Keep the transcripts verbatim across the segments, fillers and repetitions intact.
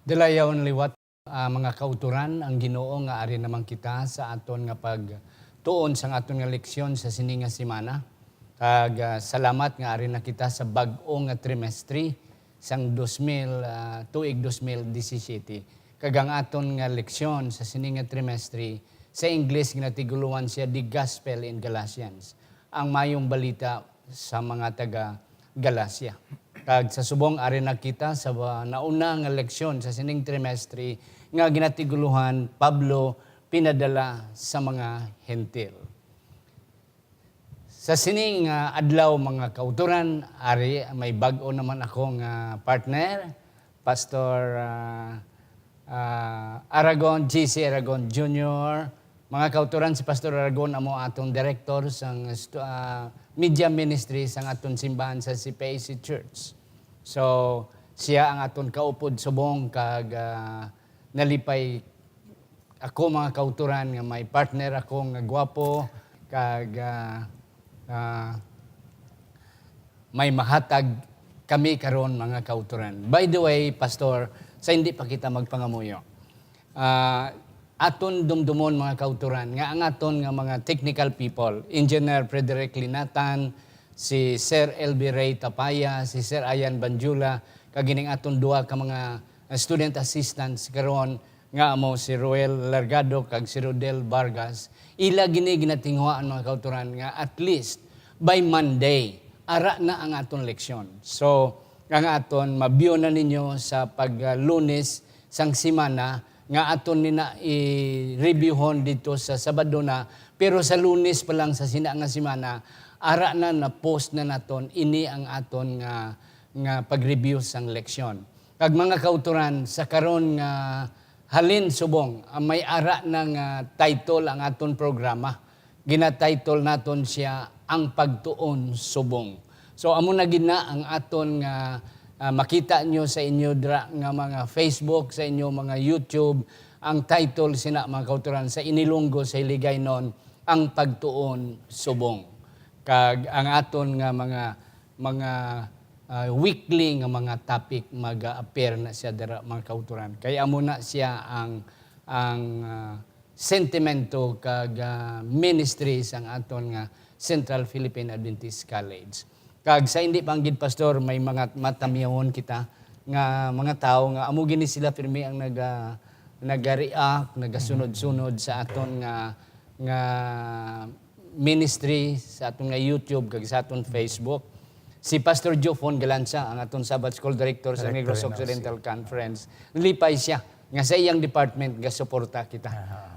Dalayawon liwat, ah, mga kautoran, ang Ginoo nga ari naman kita sa aton nga pagtuon sang aton nga leksyon sa sini nga semana. Kag, ah, salamat nga ari na kita sa bag-o nga trimestre sang dos mil, ah, tuig dos mil disisiyete. Kag ang aton nga leksyon sa sini nga trimestre sa Ingles, ginatiguloan siya The Gospel in Galatians, ang Mayong Balita sa mga taga Galacia. Kag sa subong, ari na kita sa ba-, nauna nga leksyon sa sining trimestre nga ginatigulohan, Pablo Pinadala sa mga Hentil. Sa sini nga adlaw, mga kautoran, ari may bag-o naman ako nga partner, Pastor, ah, ah, Aragon, G C Aragon Junior. Mga kautoran, si Pastor Aragon amo atong director sang stu-, ah, media ministry sang aton simbahan sa C P A C Church. So, siya ang aton kaupod subong kag, ah, nalipay ako, mga kautoran, nga may partner ako nga gwapo kag, ah, ah, may mahatag kami karon, mga kautoran. By the way, Pastor, sa hindi pa kita magpangamuyo, ah, aton dumdumon, mga kautoran, nga ang aton nga mga technical people, Engineer Frederick Linatan, si Sir L B Ray Tapaya, si Sir Ayan Banjula, kag ining aton duha ka mga, ah, student assistants karon, nga amo si Roel Largado kag si Rodel Vargas, ila gini ginatinguhaan, mga kautoran, nga at least by Monday, ara na ang aton leksyon. So, ang aton, ma-view na ninyo sa pag, ah, Lunes sang semana, nga aton ni na i-reviewhon dito sa Sabado na, pero sa Lunes pa lang sa sina nga semana, ara na, na-post na naton ini ang aton nga, nga pag-review sang leksyon. Kag mga kautoran, sa karon nga halin subong, ah, may ara na nga title ang aton programa. Gina-title naton siya Ang Pagtuon Subong. So, amo na gid na ang aton nga, ah, makita nyo sa inyo dra nga mga Facebook, sa inyo mga YouTube, ang title sina, mga kautoran, sa Inilonggo, sa Hiligaynon, Ang Pagtuon Subong. Kag ang aton nga mga, mga, ah, weekly nga mga topic, mag-appear na siya dira, mga kautoran. Kay amo na siya ang, ang, ah, sentimento kag, ah, ministry sang aton nga Central Philippine Adventist College. Kag sa hindi pa gid, Pastor, may mga matamyawon kita nga mga tawo nga amo gini sila pirmi ang naga-, naga-react, nagasunod-sunod sa aton nga, nga ministry, sa aton nga YouTube, kag sa aton Facebook. Si Pastor Jofon Galanza, ang aton Sabbath School Director sa Director Negros in Occidental Conference, lipay siya nga sa iyang department gasuporta kita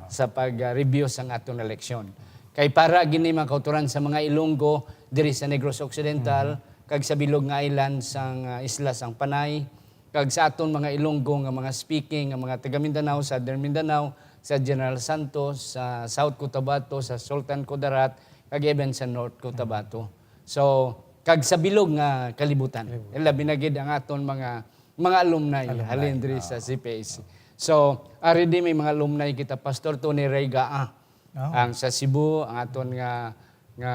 sa pag-review sang aton eleksyon. Kay para gini, mga kautoran, sa mga Ilonggo diri sa Negros Occidental kag sa bilog nga island sang, ah, isla sang Panay, kag sa aton mga Ilonggo nga mga speaking nga mga taga Mindanao, Southern Mindanao, sa General Santos, sa South Cotabato, sa Sultan Kudarat, kag even sa North Cotabato. So, kag sa bilog nga kalibutan. Kalibutan. Labi na gid ang aton mga, mga alumni, alumni, halin diri sa C P A C. So, ari di may mga alumni kita, Pastor Tony Rayga, ah. Oh. Ang sa Cebu, ang aton nga, nga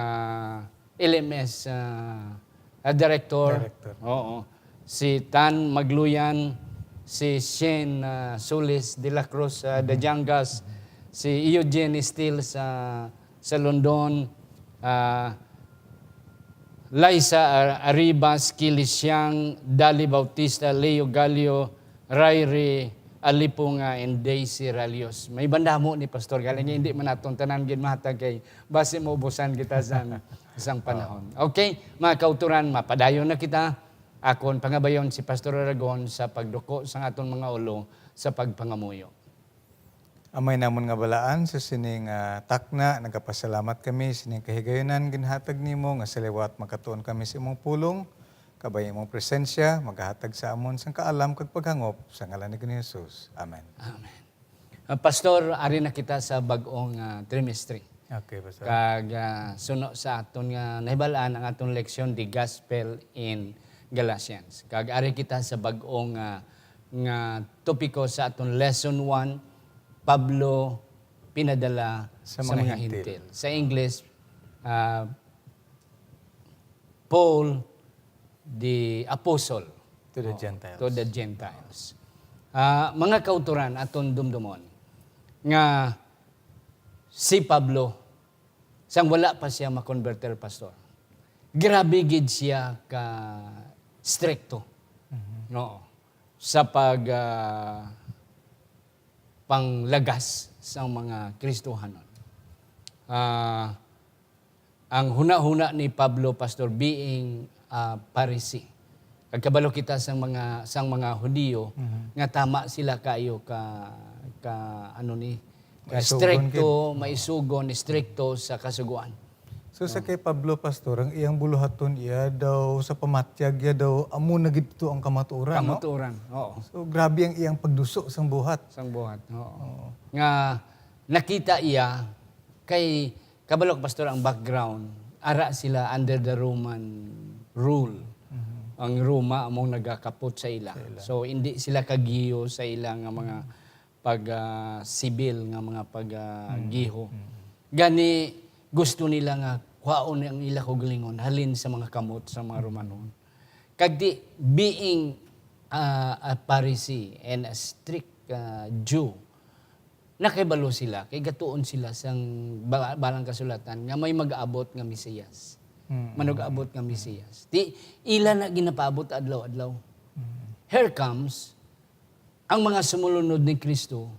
L M S, ah, ah, director. Director. Oo. Si Tan Magluyan, si Shane, ah, Solis de la Cruz, ah, Dajangas, si Eugene Steele sa, sa London, ah, Liza Ar-, Arribas, Kili Siang, Dali Bautista, Leo Gallo, Rairi Alipunga, and Daisy Ralios. May bandamo ni Pastor, galing hindi man naton tanan gid mahatag kay basi maubusan kita sang, sang panahon. Okay, mga kautoran, mapadayon na kita. Akon pangabayon si Pastor Aragon sa pagduko sang aton mga ulo sa pagpangamuyo. Amay namon nga balaan sa sining, ah, takna, nagapasalamat kami sining kahigayunan ginhatag nimo nga sa liwat makatuon kami sa imong pulong, kabay imong presensya, magahatag sa amon sang kaalam kag paghangop sa ngalan ni Ginoong Jesus. Amen. Amen. Ah, Pastor, ari na kita sa bag-ong, ah, trimestre. Okay, Pastor. Kag, ah, suno sa aton nga nahibal-an ang aton leksyon, The Gospel in Galatians. Kag ari kita sa bag-ong, ah, nga topiko sa aton lesson one, Pablo pinadala sa mga Hentil. Sa English, ah, Paul the Apostle. To the Gentiles. To the Gentiles. Ah, mga kautoran, aton dumdumon nga si Pablo, sang wala pa siya makonberter, Pastor, grabe gid siya ka strikto, Mhm. no, sa pag, ah, panglagas sang mga Kristohanon. Ah, ang hunahuna ni Pablo, Pastor, being a Pharisee. Kag kabalo kita sang mga, sang mga Hudiyo Mhm. nga tama sila kayo ka, ka, ano ni, ka Maisugon strikto, gid. maisugon, strikto sa kasugoan. So, sa Oh. kay Pablo, Pastor, ang iyang buluhaton iya daw sa pamatyag iya daw amo na gid to ang kamatuoran, no? Kamatuoran, oo. So, grabe ang iyang pagduso sang buhat. Sang buhat, oo. Oo. Nga nakita iya kay, kabalo ka, Pastor, ang background, ara sila under the Roman rule. Mhm. Ang Roma among nagakapot sa ila. Sa ila. So, hindi sila kagiyo sa ila nga mga pag, ah, sibil nga mga pag, ah, Mm, giho. Mm. Gani, gusto nila nga kwaon ang ila kaugalingon halin sa mga kamot sa mga Romanon. Kag di, being, ah, a Pharisee and a strict, ah, Jew, nakahibalo sila kay gatuon sila sang ba-, balang kasulatan nga may mag-abot nga Mesiyas. Mm. Manug-abot nga Mesiyas. Di, ila na ginapaabot adlaw-adlaw. Mm. Here comes ang mga sumulunod ni Kristo,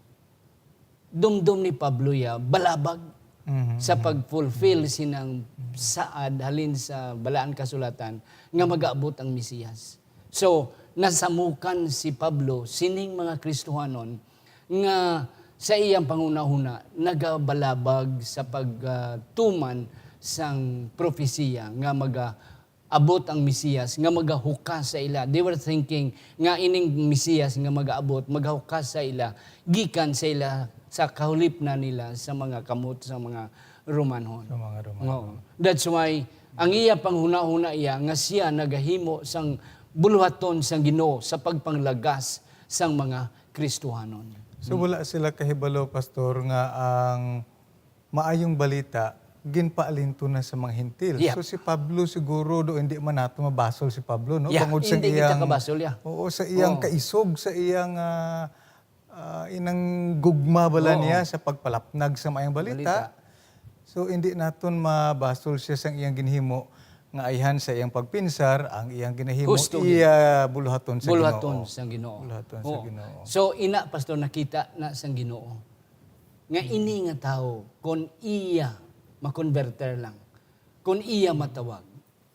dumdom ni Pablo ya balabag Mhm, sa mhm. pag-fulfill Mhm. sinang saad halin sa Balaan Kasulatan nga mag-abot ang Mesiyas. So, nasamukan si Pablo sining mga Kristohanon nga sa iyang panghunahuna nagabalabag sa pagtuman sang propesiya nga maga abot ang Mesiyas nga magahukas sa ila. They were thinking nga ining Mesiyas nga magaabot, magahukas sa ila, gikan sa ila, sa kahulipnan nila sa mga kamot sa mga Romanhon. Sa mga Romanhon. Oo. That's why, ang iya panghunahuna iya nga siya nagahimo sang buluhaton sang Ginoo sa pagpanglagas sang mga Kristohanon. So, wala sila kahibalo, Pastor, nga ang maayong balita ginpaalinto na sa mga Hentil. Yeah. So, si Pablo siguro, do, hindi man nato mabasol si Pablo, no? Yeah, Bangod sa hindi kita iyang, kabasol, yeah. Oo, sa iyang Oo. kaisog, sa iyang, ah, ah, inang gugma bala Oo. niya sa pagpalapnag sa maayong balita. Balita. So, hindi naton mabasol siya sang iyang ginhimo nga ayhan sa iyang pagpinsar, ang iyang ginahimo, Husto gid. iya buluhaton sa Buluhaton Ginoo. sa Ginoo. Buluhaton sa Oo. Ginoo. So, ina, Pastor, nakita na sang Ginoo nga ini nga tawo, kon iya makonberter lang, kon iya matawag,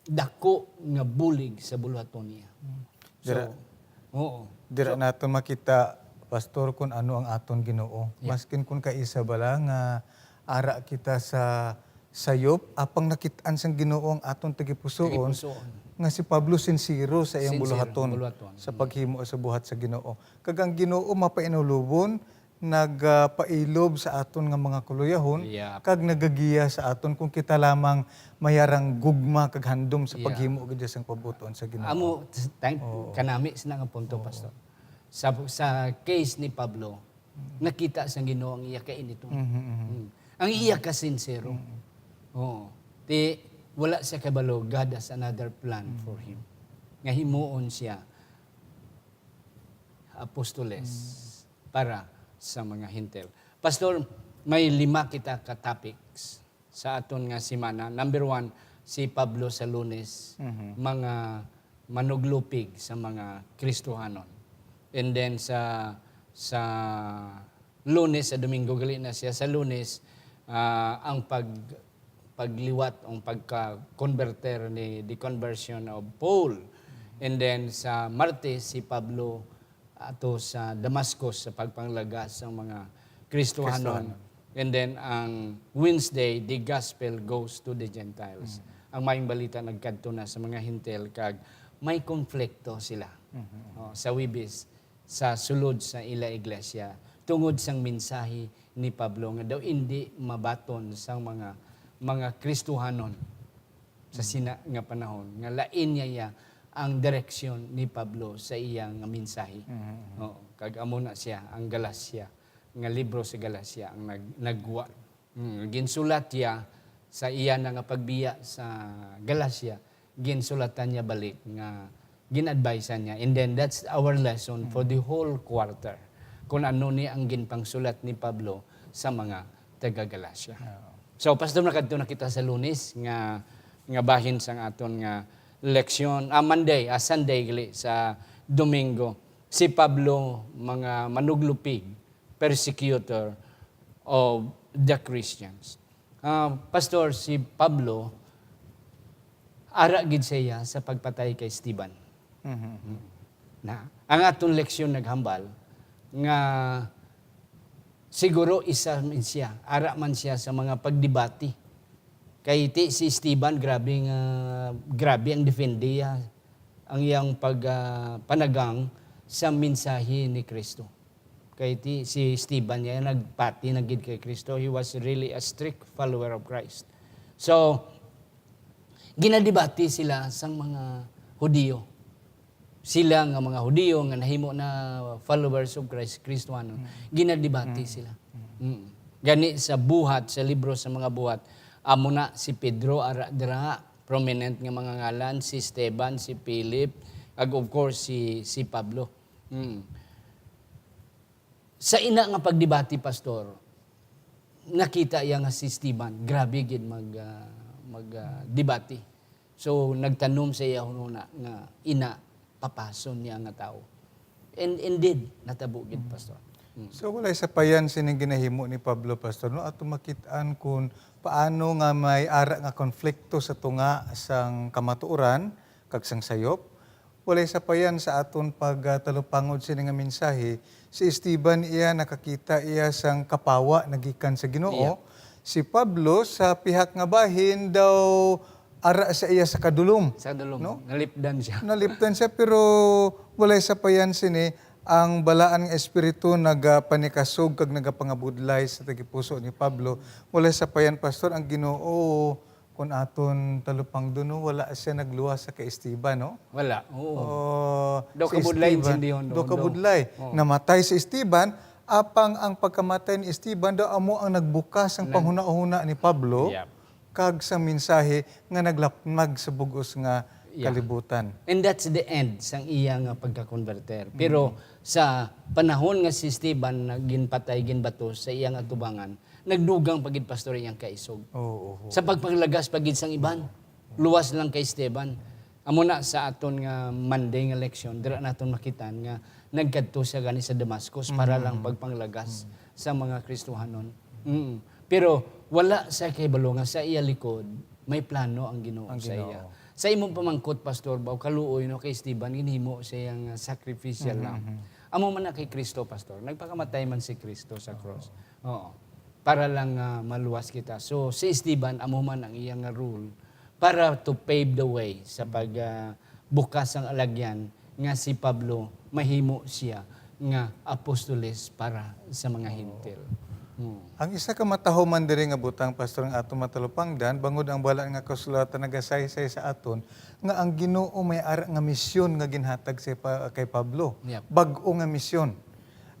dako nga bulig sa buluhaton niya. So, Dira, oo. dira So, naton makita, Pastor, kung ano ang aton Ginoo. Yeah. Maskin kung kaisa bala nga ara kita sa sayop, apang nakit-an sang Ginoo ang aton tagipusoon, Tagipusoon. nga si Pablo sincero sa iyang Sincero, buluhaton buluhaton. sa Mm. paghimo sa buhat sa Ginoo. Kag ang Ginoo mapainulobon, nagapailob sa aton nga mga kuluyahon, Yep. kag nagagiya sa aton kung kita lamang mayarang gugma kag handom sa Yeah. paghimo gid sang pabuton sa Ginoo. Amo, thank, Oo. kanami sina nga punto, Oo. Pastor. Sa, sa case ni Pablo, Mm. nakita sang Ginoo ang iya kainiton. Mhm, mhm. Mm. Ang iya kasinsero. Mm. Oo. Ti, wala siya kabalo, God has another plan Mm. for him. Nga himuon siya apostoles Mm. para sa mga Hentil. Pastor, may lima kita ka topics sa aton nga semana. Number one, si Pablo sa Lunes, Mhm. mga manuglupig sa mga Kristohanon. And then sa, sa Lunes, sa Domingo gali na siya, sa Lunes, ah, ang pag-, pagliwat, ang pagka-converter ni, the conversion of Paul. And then sa Martes, si Pablo ato sa Damascus sa pagpanglagas sang mga Kristohanon. Kristohanon. And then ang Wednesday, the gospel goes to the Gentiles. Mm. Ang maayong balita nagkadto na sa mga Hentil kag may konflikto sila. Mhm. Oh, sa Huwebes, sa sulod sa ila iglesia, tungod sang mensahe ni Pablo nga daw indi mabaton sang mga, mga Kristohanon sa Mm. sina nga panahon, nga lain niya, iya ang direksyon ni Pablo sa iya nga mensahe. Mhm, mhm. Oo, kag amo na siya, ang Galacia, nga libro sa Galacia ang nag-, nagwa. Mm, ginsulat niya sa iya na nga pagbiya sa Galacia, ginsulatan niya balik nga gin-advise niya. And then that's our lesson for the whole quarter, kung ano ni ang ginpangsulat ni Pablo sa mga taga-Galacia. Oo. So, Pastor, nakadto na kita sa Lunes nga, nga bahin sang aton nga leksyon, ah, Monday, ah, Sunday gali sa Domingo. Si Pablo, mga manuglupig, persecutor of the Christians. Ah, Pastor, si Pablo, ara gid siya sa pagpatay kay Esteban. Mhm. Na, ang aton leksyon naghambal nga siguro isa man siya, ara man siya sa mga pagdebate. Kay ti si Esteban, grabe nga, grabe ang defendiya, ang iyang pag, ah, panagang sa mensahe ni Kristo. Kay ti si Esteban niya nagpati na gid kay Kristo. He was really a strict follower of Christ. So, ginadebate sila sang mga Hudiyo. Sila nga mga Hudiyo nga nahimo na followers of Christ, Kristohanon, Mm. ginadebate Mm. sila. Mm. Mm. Gani sa Buhat, sa libro sa mga Buhat, amo na si Pedro, ara dira, prominent nga mga ngalan, si Esteban, si Philip, ag of course si, si Pablo. Mm. Sa ina nga pagdebate, Pastor, nakita iya nga si Esteban, grabe gid mag, ah, mag, ah, debate. So, nagtanom sa iya hunahuna nga ina, papason niya nga tawo. And indeed, natabo gid, Pastor. Mm. So, walay sapayan sining ginahimo ni Pablo, Pastor, no? Ato makit-an kung paano nga may ara nga konflikto sa tunga sang kamatuoran kag sang sayop. Walay sapayan sa aton pagtalupangod sini nga mensahe, si Esteban iya nakakita iya sang kapawa nagikan sa Ginoo. Iya. Si Pablo sa pihak nga bahin daw ara sa iya sa kadulom. Sa kadulom, no? Nalipdan siya. Nalipdan siya, pero walay sapayan sini, ang balaan nga espiritu nagapanikasog kag nagapangabudlay sa tagipuso ni Pablo. Walay sapayan, Pastor, ang Ginoo, kung aton talupangdon, no, wala siya nagluwas sa kay Esteban, no? Wala, oo. Oh, daw si kabudlay, Esteban, intindihon daw doon, daw. Kabudlay. Oo. Namatay si Esteban, apang ang pagkamatay ni Esteban daw amo ang nagbukas ang panghunahuna ni Pablo, yep, kag sa mensahe nga naglapnag sa bug-os nga, yeah, kalibutan. And that's the end sang iya nga pagkakonberter. Pero, mm, sa panahon nga si Esteban na ginpatay, ginbato sa iyang atubangan, nagdugang pa gid, Pastor, iyang kaisog. Oo, oo. Sa pagpanglagas pa gid sang iban, luwas lang kay Esteban. Amo na sa aton nga Monday nga leksyon, dira naton makitan nga nagkadto siya gani sa Damascus para lang, mm, pagpanglagas, mm, sa mga Kristohanon. Mm. Pero wala siya kahibalo nga sa iya likod may plano ang Ginoo sa iya. Ang Ginoo. Sa imong pamangkot, Pastor, baw kaluoy, no, kay Esteban, ginhimo sa iya nga sacrificial lamb. Mhm, mhm. Amo man na kay Kristo, Pastor. Nagpakamatay man si Kristo sa cross. Oo. Para lang, ah, maluwas kita. So, si Esteban, amo man ang iya nga role para to pave the way sa pag, ah, bukas ang alagyan nga si Pablo mahimo siya nga apostoles para sa mga Hentil. Hmm. Ang isa ka matahuman diri nga butang, Pastor, nga aton matalupangdan, bangod ang Balaan nga Kasulatan nagasaysay sa aton nga ang Ginoo may ara nga misyon nga ginhatag sa pa-, kay Pablo. Yep. Bag-o nga misyon.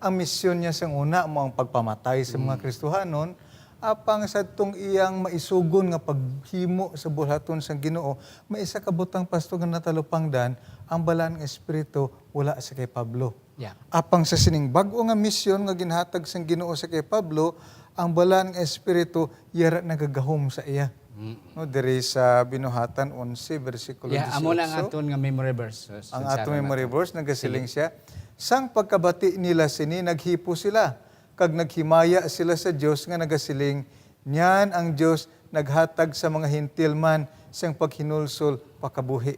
Ang misyon niya sang una mao ang pagpamatay sa mga, mm, Kristohanon, apang sadtong iyang maisugon nga paghimo sa bulhaton sang Ginoo, may isa ka butang, Pastor, nga natalupangdan, ang Balaan nga Espiritu wala sa kay Pablo. Yeah. Apang sa sining bag-o nga misyon nga ginhatag sang Ginoo sa kay Pablo, ang Balaan nga Espiritu yara nagagahom sa iya. Mm. No, diri sa Binuhatan onse, bersikulo, yeah, amo na ang dieciocho. Aton nga memory verse, uh, ang aton memory verse, nagasiling, sige, siya, "Sang pagkabati nila sini, naghipo sila, kag naghimaya sila sa Dios nga nagasiling, 'Niyan ang Dios naghatag sa mga Hentil man sang paghinulsol pakabuhi.'"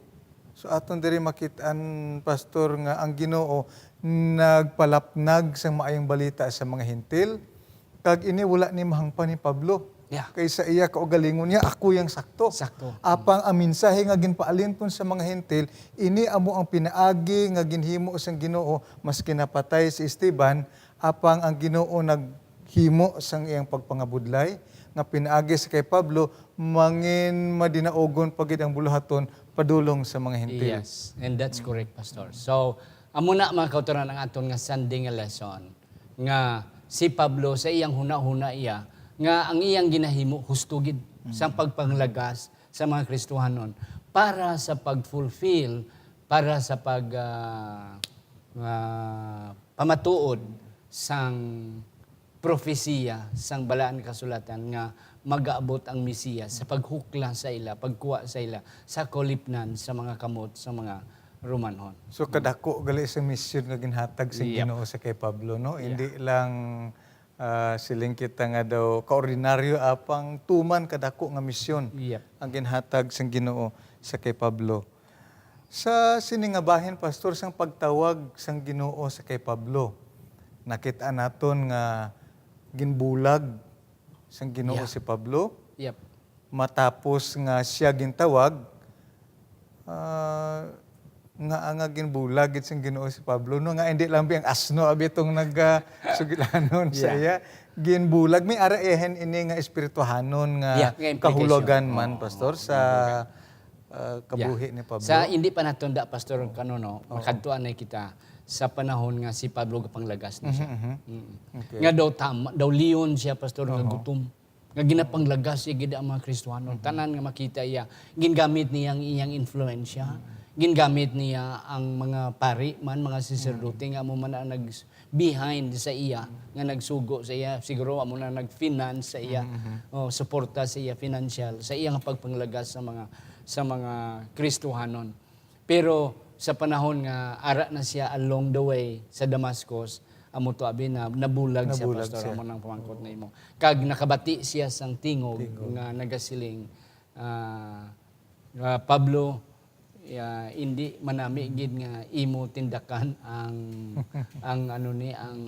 So, aton diri makit-an, Pastor, nga ang Ginoo nagpalapnag sang maayong balita sa mga Hentil, kag ini wala ni mahangpan ni Pablo. Yeah. Kay sa iya kaugalingon niya, ako yang sakto. Sakto. Apang ang mensahe nga ginpaalinton sa mga Hentil, ini amo ang pinaagi nga ginhimo sang Ginoo, maski napatay si Esteban, apang ang Ginoo naghimo sang iyang pagpangabudlay, nga pinaagi sa kay Pablo, mangin madinaogon pa gid ang buluhaton padulong sa mga Hentil. Yes, and that's correct, Pastor. So, amo na, mga kautoran, ang aton nga Sunday nga lesson, nga si Pablo, sa iyang hunahuna iya, nga ang iyang ginahimo husto gid, mm, sa pagpanglagas sa mga Kristohanon para sa pag-fulfill para sa pag, ah, ah, pamatuod sang propesiya sang Balaan nga Kasulatan nga mag-aabot ang Mesiyas sa paghukla sa ila, pagkuha sa ila sa kaulipnan sa mga kamot sa mga Romanhon. So, kadako gali sa misyon nga ginhatag sa Yep. Ginoo sa kay Pablo, no? Yeah. Hindi lang, ah, siling kita nga daw kaordinaryo, apang tuman kadako nga misyon Yep. ang ginhatag sang Ginoo sa kay Pablo. Sa sini nga bahin, Pastor, sang pagtawag sang Ginoo sa kay Pablo, nakit-an naton nga ginbulag sang Ginoo Yeah. si Pablo. Yep. Matapos nga siya gintawag, ah, nga, nga ginbulag gid sang Ginoo si Pablo, no, nga hindi lang bi ang asno abi itong nag, ah, sugilanon sa Yeah. iya. Ginbulag. May ara ihin ini nga espirituhanon nga Yeah, nga implication. Kahulugan man, Oo, Pastor, oo, sa, ginbulag. Ah, kabuhi Yeah. ni Pablo. Sa hindi pa natunda, Pastor, kano, no, Oo. makadtuan na kita sa panahon nga si Pablo gapanglagas na siya. Mhm, mhm. Mm. Okay. Nga daw tama, daw leon siya, Pastor, nga Oho. gutom. Nga ginapanglagas siya gid ang mga Kristiyanon. Mhm. Tanan nga makita iya, gingamit niya ang iyang influensya. Mhm. Gingamit niya ang mga pari man, mga saserdote Mhm. nga amo man ang nag-, behind sa iya, Mhm. nga nagsugo sa iya. Siguro amo na nag-finance sa iya, Mhm, mhm. o suporta sa iya financial, sa iyang pagpanglagas sa mga, sa mga Kristohanon. Pero sa panahon nga ara na siya along the way sa Damascus, amo to abi na nabulag siya, Nabulag Pastor, siya. amo nang pamangkot Oo. nimo. Kag nakabati siya sang tingog Tingog. nga nagasiling, ah, ah, "Pablo, ya, indi manami gid nga imo tindakan ang, ang ano ni, ang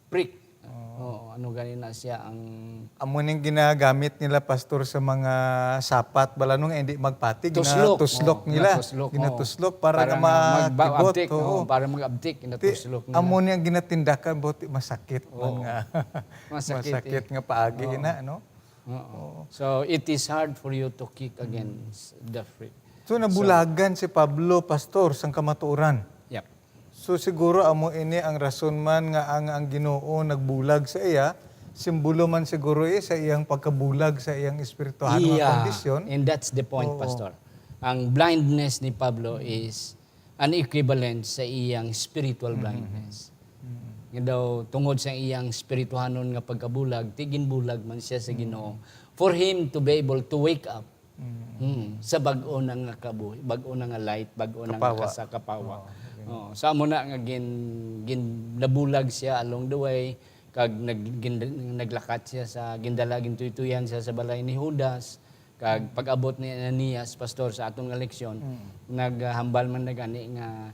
prick." Oo. Oo, ano gani na siya ang Amo ning ginagamit nila, Pastor, sa mga sapat, bala, no, nga hindi magpati, Tuslok. Ginatuslok Oo, nila. Ginatuslok, oo. Ginatuslok para Para nga nga magba-, makibot, abtik, oo. oo, para mag-abtik, Ti, ginatuslo nila. Amo ni ang ginatindakan, buti masakit man Oo. nga. Masakit, Masakit eh. nga paagi Oo. na, no? Oo. Oo. So, it is hard for you to kick against the free. So, So, nabulagan si Pablo, Pastor, sang kamatuoran. Yep. So, siguro amo ini ang rason man nga ang, ang Ginoo nagbulag sa iya. Simbolo man siguro, eh, sa iyang pagkabulag sa iyang espirituhanong Yeah. kondisyon. And that's the point, Oo. Pastor. Ang blindness ni Pablo is an equivalent sa iyang spiritual Mhm. blindness. Mhm. Nga daw, tungod sa iyang spirituhanon nga pagkabulag, ti ginbulag man siya sa Mhm. Ginoo for him to be able to wake up. Mm. Mm. Sa bag-o na nga kabuhi, bag-o na nga light, bag-o na nga Kapawa. kasa-, kapawa. Oo, okay. Oo. So, amo na nga gin-, gin-, nabulag siya along the way, kag nag-, gin-, naglakat siya sa, gindala, gintuytuyan siya sa balay ni Judas, kag Mm. pag-abot ni Ananias, Pastor, sa aton nga leksyon, Mm. naghambal man na gani nga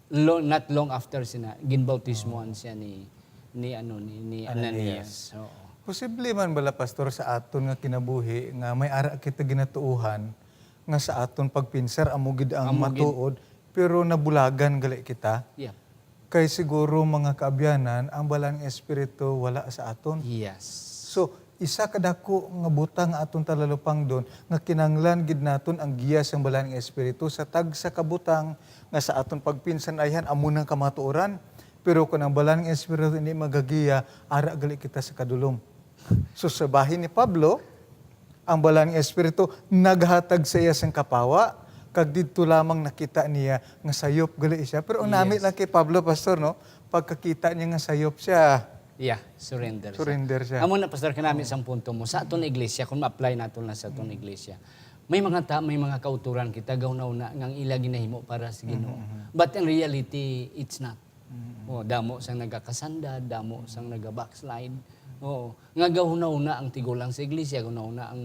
lo-, not long after sina, ginbautismohan Oo. siya ni, ni, ano, ni, ni Ananias. Ananias. Oo. Posible man bala, Pastor, sa aton nga kinabuhi nga may ara kita ginatuohan nga sa aton pagpinsar amo gid ang Amo gid. matuod, pero nabulagan gali kita? Yeah. Kay siguro, mga kaabyanan, ang Balaan nga Espiritu wala sa aton. Yes. So, isa ka dako nga butang nga aton talalupangdon nga kinahanglan gid naton ang giya sang Balaan nga Espiritu sa tagsa ka butang nga sa aton pagpinsan ayhan amo nang kamatuoran. Pero kon ang Balaan nga Espiritu hindi magagiya, ara gali kita sa kadulom. So, sa bahin ni Pablo, ang Balaan nga Espiritu naghatag sa iya sang kapawa, kag didto lamang nakita niya nga sayop gali siya. Pero ang nami Yes. lang kay Pablo, Pastor, no? Pagkakita niya nga sayop siya, Yeah, surrender siya. Surrender siya. Amo na, Pastor, kanami Oo. sang punto mo. Sa aton iglesia, kung ma-apply naton lang sa aton Mm. iglesia, may mga ta-, may mga kauturan kita, gahuna-huna, nga ang ila ginahimo para sa Ginoo. Mhm, mhm. But in reality, it's not. Mm. Oh, damo sang nagakasandad, damo sang nagabackslide. Oo. Nga gahuna-huna ang tigulang sa iglesia, gahuna-huna ang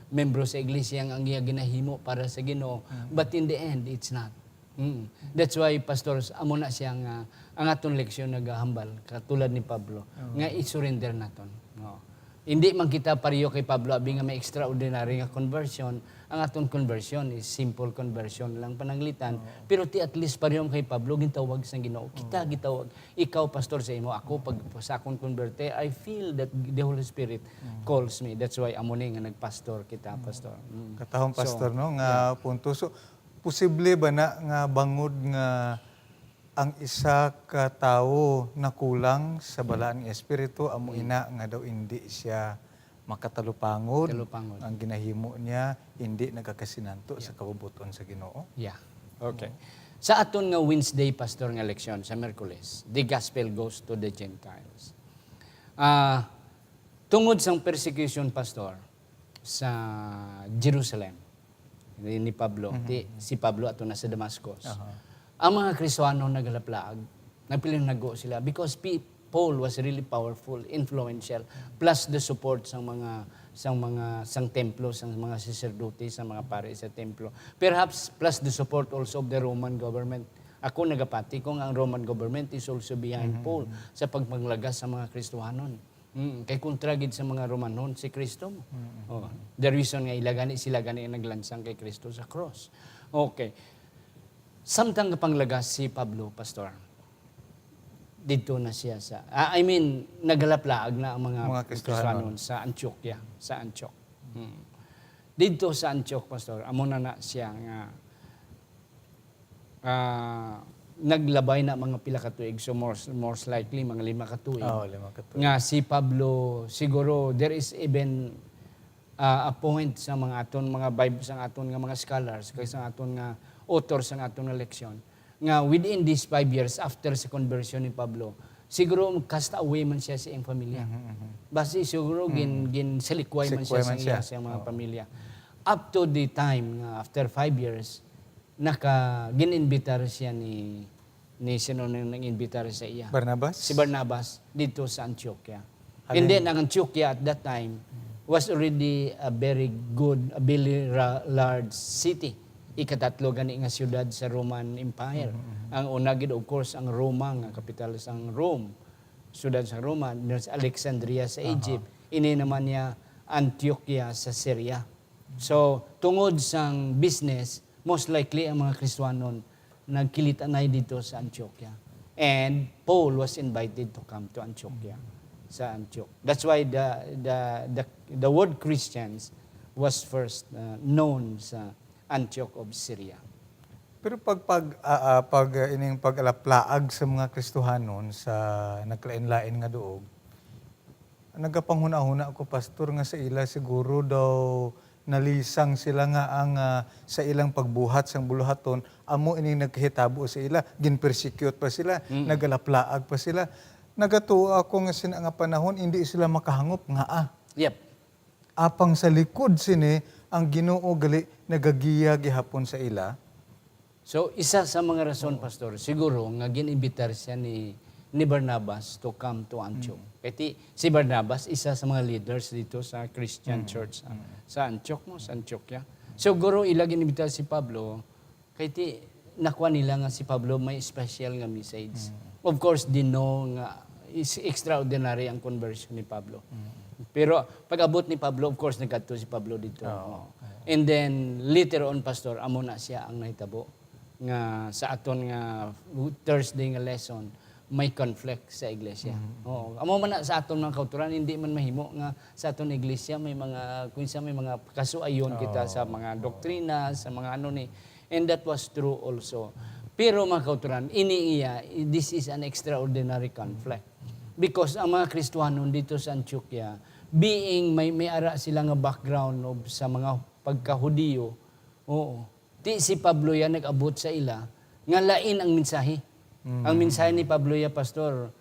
membro sa iglesia nga ang iya ginahimo para sa Ginoo. Mm. But in the end, it's not. Mm. That's why, pastors, amo na siya nga ang aton leksyon nagahambal, katulad ni Pablo, Oo. nga i-surrender naton. Oo. Hindi man kita pareho kay Pablo, abi nga may extraordinary nga conversion. Ang aton conversion is simple conversion lang pananglitan. Oo. Pero ti at least pareho kay Pablo, gintawag sa Ginoo. Kita Oo. gitawag. Ikaw, pastor, sa imo, ako, pag sa akong converte, I feel that the Holy Spirit Mm. calls me. That's why amo ni nga nagpastor kita, Mm. pastor. Mm. Katahong So, pastor, no, nga yeah. punto. So, posible ba na nga bangod nga ang isa ka tawo nakulang sa Mm. Balaan nga Espiritu, amo Mm. ina nga daw indi siya Makatalupangod. Talupangod. Ang ginahimo niya, hindi nagakasinanto sa kabubut-on sa Ginoo. Yeah. Okay. Sa aton nga Wednesday, Pastor, nga leksyon sa Miyerkules, the gospel goes to the Gentiles. Ah, tungod sang persecution, Pastor, sa Jerusalem, ni, ni Pablo, ti, si Pablo ato na sa Damascus. Aha. Ang mga Kristohanon nagalaplaag, nagpilinago sila because P-, Paul was really powerful, influential, plus the support sang mga, sang mga, sang templo, sang mga saserdote, sang mga pari sa templo. Perhaps plus the support also of the Roman government. Ako nagapati ko nga ang Roman government is also behind Paul sa pagpanglagas sa mga Kristohanon. Mm, kay kontra gid sa mga Romanon si Kristo mo. Oh, the reason nga ila gani, sila gani ang naglansang kay Kristo sa cross. Okay. Samtang kapanglagas si Pablo, Pastor, didto na siya sa, ah, I mean, nagalaplaag na ang mga Mga Kristohanon. Kristohanon sa Antioquia, sa Antioch. Hmm. Didto sa Antioch, Pastor, amo na na siya nga, ah, naglabay na mga pila ka tuig, so most, most likely mga lima ka tuig. Oh, lima ka tuig. Nga si Pablo, siguro there is even, ah, a point sa mga aton, mga Bible, sa aton nga mga scholars, kay sa aton nga author sa aton nga leksyon, nga within these five years after sa conversion ni Pablo, siguro cast away man siya sa iyang pamilya. Basi siguro gin, ginsalikway man siya Sikway sa man iya, siya. Sa mga pamilya. Up to the time nga after five years, naka, gin-invitar siya ni, ni sino nang nang-invitar sa iya? Barnabas? Si Barnabas dito sa Antioquia. Alin? And then, ang Antioquia at that time was already a very good, a very ra-, large city. Ikatatlo gani nga siyudad sa Roman Empire. Ang una gid, of course, ang Roma, nga kapital sang Rome. Siyudad sa Roma, there's Alexandria sa Egypt. Ini naman niya Antioquia sa Syria. So, tungod sang business, most likely ang mga Kristiyanon nagkilitanay dito sa Antioquia. And Paul was invited to come to Antioquia, sa Antioch. That's why the, the, the, the word Christians was first, uh, known sa Antioch of Syria. Pero pag, pag, ah, ah, pag, ah, ining pag-alaplaag sa mga Kristohanon sa nagkalain-lain nga duog, nagapanghuna-huna ko, Pastor, nga sa ila siguro daw nalisang sila nga ang, ah, sa ilang pagbuhat sang buluhaton, amo ining nagkahitabo sa ila, ginpersecute pa sila, Mm. nagalaplaag pa sila. Nagatuo ako nga sina nga panahon, hindi sila makahangop nga, ah, Yep. apang sa likod sini, ang Ginoo gali nagagiya gihapon sa ila. So, isa sa mga rason, Pastor, siguro nga gin-imbitar siya ni, ni Barnabas to come to Antioch. Kay ti-, si Barnabas, isa sa mga leaders dito sa Christian church, ah, sa Antioch mo, sa Antioquia. So, guro ila gin-imbitar si Pablo, kay ti, nakuha nila nga si Pablo may special nga message. Of course, they know nga is extraordinary ang conversion ni Pablo. Pero pag-abot ni Pablo, of course, nagkadto si Pablo dito. Oo. And then, later on, Pastor, amo na siya ang nahitabo nga sa aton nga Thursday nga lesson, may conflict sa iglesia. Oo. Amo man na sa aton mga kauturan, hindi man mahimo nga sa aton iglesia may mga, kung sa may mga kasuayon kita sa mga doktrina, sa mga ano ni. And that was true also. Pero mga kauturan, ini iya, this is an extraordinary conflict. Because ang mga Kristiyanon dito sa Antioquia, being may, may ara sila nga background of, sa mga pagka-Hudiyo, oo, ti si Pablo ya nag-abot sa ila nga lain ang mensahe. Ang mensahe ni Pablo ya, Pastor,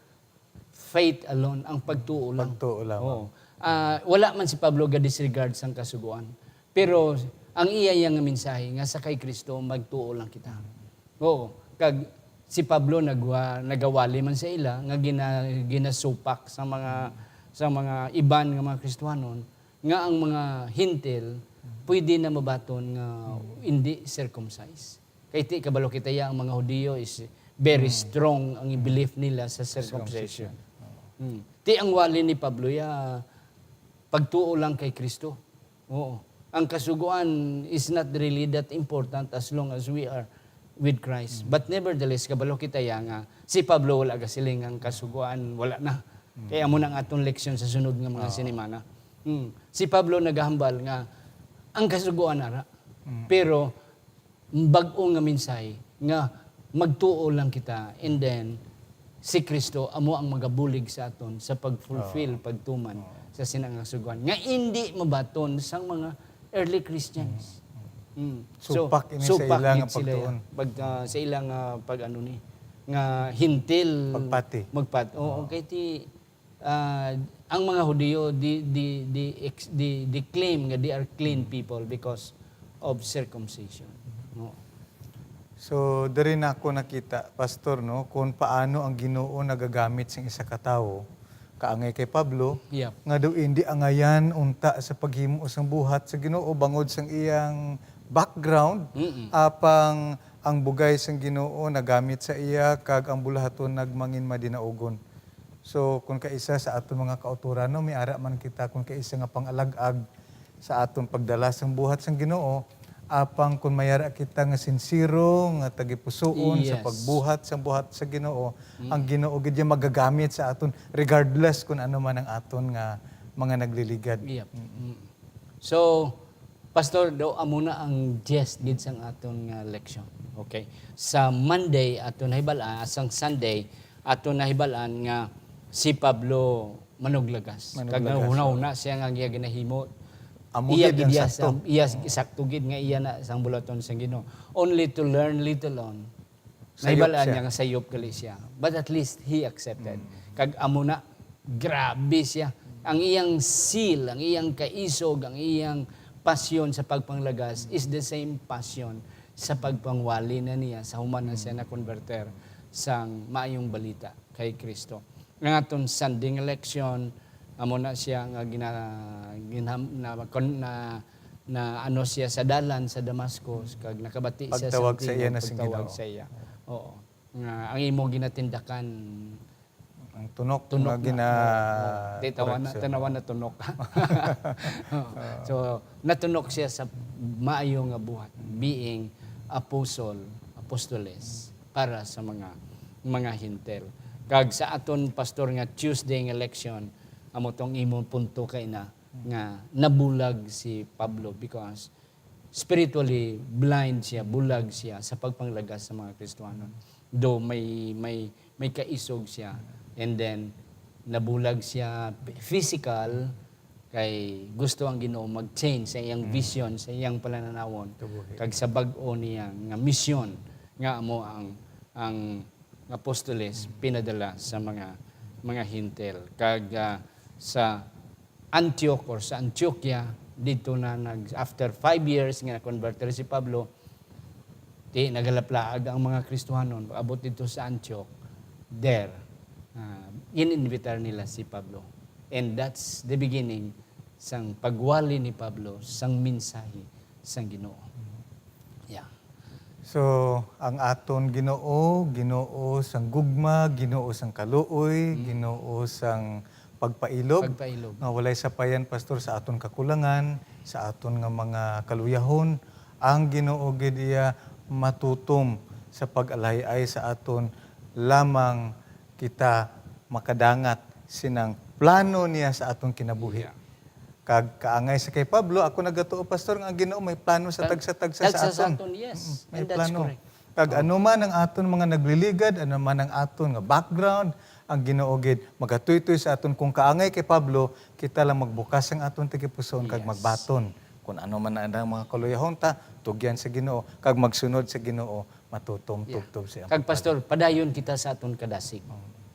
faith alone, ang pagtuo lang. Pagtuo lamang. Oo. Ah, wala man si Pablo ga-disregard sang Kasugoan. Pero ang iya, iya nga mensahe nga sa kay Kristo magtuo lang kita. Oo. Kag si Pablo nagwa-, nagawali man sa ila nga gina-, ginasupak sa mga, sa mga iban nga mga Kristiyanon nga ang mga Hentil pwede na mabaton nga hindi circumcised. Kay ti, kabalo kita ya, ang mga Hudiyo is very strong ang belief nila sa circumcision. Circumcision. Hmm. Ti ang wali ni Pablo ya, pagtuo lang kay Kristo. Oo. Ang Kasugoan is not really that important as long as we are with Christ. But nevertheless, kabalo kita ya nga si Pablo wala gasiling ang Kasugoan, wala na. Kaya amo na ang aton leksyon sa sunod nga mga sinimana. Hmm. Si Pablo nagahambal nga ang Kasugoan ara. Pero bag-o nga mensahe nga magtuo lang kita, and then si Kristo amo ang magabulig sa aton sa pag-fulfill, pagtuman sa sina nga sugoan nga indi mabaton sang mga early Christians. Mm. So, Supak ini sa supak ila gid nga sila, pagtuon. Pag, ah, sa ila nga pag-ano ni, nga hintil. Pagpati. Magpat. Oo, kay ti, ah, ang mga Hudiyo, di, di, di, ex- di, di claim nga they are clean people because of circumcision. No? So, diri na ako nakita, Pastor, no, kung paano ang Ginoo nagagamit sing isa ka tawo, kaangay kay Pablo, Yep. nga daw indi angayan unta sa paghimo sang buhat sa Ginoo bangod sang iyang background, Mm-mm. apang ang bugay sang Ginoo nagamit sa iya kag ang bulahaton nagmangin madinaugon. So, kung kaisa sa aton mga kautoran, no, may ara man kita kung kaisa nga pang-alag-ag sa aton pagdala sang buhat sang Ginoo, apang kung mayara kita nga sinsero, nga tagipusoon sa Yes. pagbuhat sang buhat sa Ginoo, Mm. ang Ginoo gid iya magagamit sa aton regardless kung ano man ang aton nga mga nagliligad. Yep. Mm. So, Pastor, daw amo na ang gist gid sang aton nga leksyon. Okay. Sa Monday ato nahibal-an, sang Sunday ato nahibal-an nga si Pablo manuglagas. Kag Manuglagas, nahuna-huna siya nga ang iya ginahimo. Amo Iya gid gid ang iya sakto. sa, iya sakto gid nga iya na sang bulaton sang Ginoo. Only to learn little on. Sayop Nahibal-an siya. niya nga sayop gali siya. But at least he accepted. Mm. Kag amo na, grabe siya. Ang iyang zeal, ang iyang kaisog, ang iyang pasyon sa pagpanglagas is the same passion sa pagpangwali na niya sa human na siya na-converter sang maayong balita kay Kristo. Ang aton Sunday nga leksyon, amo na siya nga gina-, ginham-, na, kon-, na, na ano siya sa dalan sa Damascus, kag nakabati siya Pagtawag sa sa iya tingog, na sing pagtawag Ginoo. sa iya. Oo. Nga ang imo ginatindakan, Ang tunok, tunok nga na. gina Oo, oo. Di, tawa na, correction. Tanawa na tunok. Oo. So, natunok siya sa maayo nga buhat, being apostle, apostoles, para sa mga mga Hintil. Kag sa aton, Pastor, nga Tuesday nga leksyon, amo tong imong punto kay na nga nabulag si Pablo because spiritually blind siya, bulag siya sa pagpanglagas sa mga Kristiyanon. Do may, may, may kaisog siya, and then nabulag siya physical kay gusto ang Ginoo mag-change sa iyang vision, sa iyang pananawon, Kabuhi. Kag sa bag-o niya nga misyon nga amo ang ang apostoles pinadala sa mga mga Hintil. Kag ah, sa Antioch or sa Antioquia, dito na nag after five years nga na-converter si Pablo, ti nagalaplaag ang mga Kristohanon abot dito sa Antioch. There, ah, in-invitar nila si Pablo. And that's the beginning sang pagwali ni Pablo sang mensahe sang Ginoo. Yeah. So, ang aton Ginoo, Ginoo sang gugma, Ginoo sang kaluoy, Ginoo sang pagpailob, Pagpailob. Nga walay sapayan, Pastor, sa aton kakulangan, sa aton nga mga kaluyahon. Ang Ginoo gid iya matutom sa pag-alay-ay sa aton lamang kita makadangat sinang plano niya sa aton kinabuhi. Yeah. Kag kaangay sa kay Pablo, ako nagatuo, Pastor, nga ang Ginoo may plano sa Tag- tagsa-tagsa sa tagsa sa aton. aton, yes. Mm, may And that's plano. Correct. Kag ano man ang aton mga nagliligad, ano man ang aton nga background, ang Ginoo gid magatuytoy sa aton. Kung kaangay kay Pablo, kita lang magbukas ang aton tagipusoon kag Yes. magbaton. Kung ano man ang mga kaluyahon ta, tugyan sa Ginoo, kag magsunod sa Ginoo, matutom Yeah. tubtob sa iyang Kag pagpad-. Pastor, padayon kita sa aton kadasig.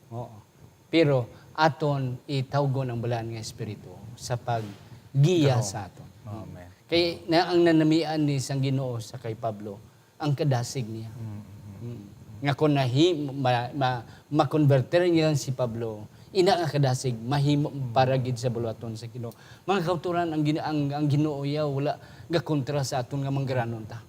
Oo. Pero aton itawgon ang balaan nga espiritu sa paggiya Gahom. Sa aton. Amen. Kay na ang nanamian ni sang Ginoo sa kay Pablo, ang kadasig niya. Mm. Nga kung nahi, ma, ma, makonberter niya si Pablo, ina nga kadasig mahimo para gid sa buluhaton sa Ginoo. Mga kauturan, ang gin- ang, ang Ginoo iya wala gakontra sa aton nga manggaranon ta.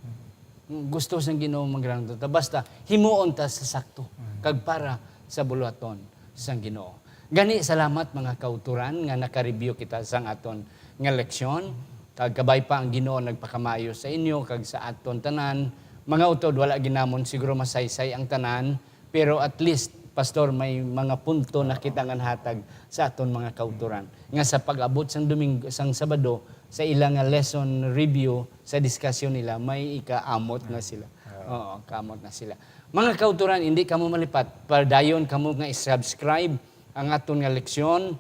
Gusto sang Ginoo manggaranon ta. Basta himuon ta sa sakto kag para sa buluhaton sang Ginoo. Gani, salamat, mga kauturan, nga naka-review kita sang aton nga leksyon. Kag kabay pa ang Ginoo nagpakamaayo sa inyo kag sa aton tanan. Mga utod, wala ginamon siguro masaysay ang tanan, pero at least, Pastor, may mga punto na kita nga nahatag sa aton mga kauturan nga sa pag-abot sang Domingo, sang Sabado, sa ila nga lesson review, sa diskusyon nila, may ikaamot na sila. Oo, kaamot na sila. Mga kauturan, hindi kamo malipat. Padayon kamo nga i-subscribe ang aton nga leksyon.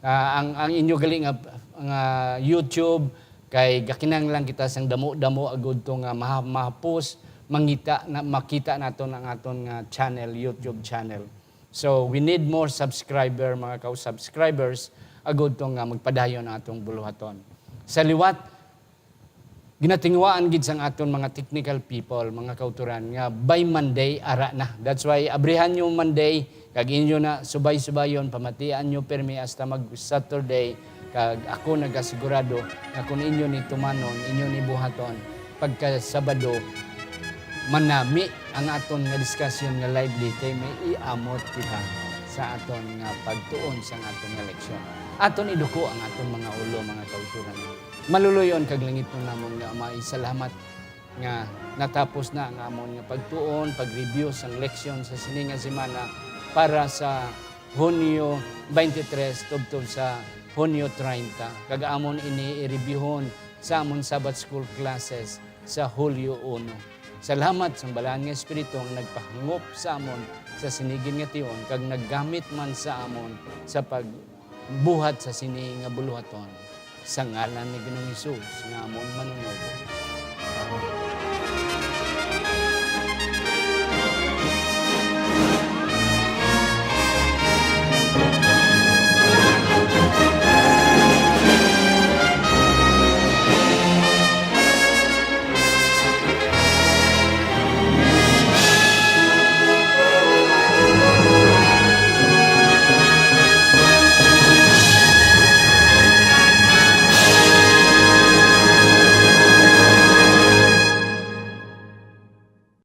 Ah, ang, ang inyo gali nga, nga YouTube, kay gakinahanglan kita sang damo-damo agud to nga maha-, mahapos, mangita na, makita naton ang aton nga channel, YouTube channel. So, we need more subscriber, mga ka-, subscribers, agud to nga magpadayon ang atong buluhaton. Sa liwat, ginatinguhaan gid sang aton mga technical people, mga kauturan, nga by Monday, ara na. That's why, abrihan nyo Monday, kag inyo na subay-subayon, pamatian nyo pirmi hasta mag Saturday, kag ako nagasigurado nga kung inyo ni tumanon, inyo ni buhaton, pagka Sabado, manami ang aton nga discussion nga lively, kay may iamot kita sa aton nga pagtuon sang aton nga leksyon. Aton iduko ang aton mga ulo, mga kauturan. Maluluy-on kag langitnon namon nga Amay, salamat nga natapos na ang amon nga pagtuon, pag-review sang leksyon sa sini nga semana para sa Hunyo twenty-three tubtob sa Hunyo treinta, kag amon ini i-reviewhon sa amon Sabbath School classes sa Hulyo uno. Salamat sa Balaan nga Espiritu nga nagpahangop sa amon sa sini gid nga tion, kag naggamit man sa amon sa pagbuhat sa sini nga buluhaton. Sa ngalan ni Ginoong Hesus nga amon Manunubos. Amen.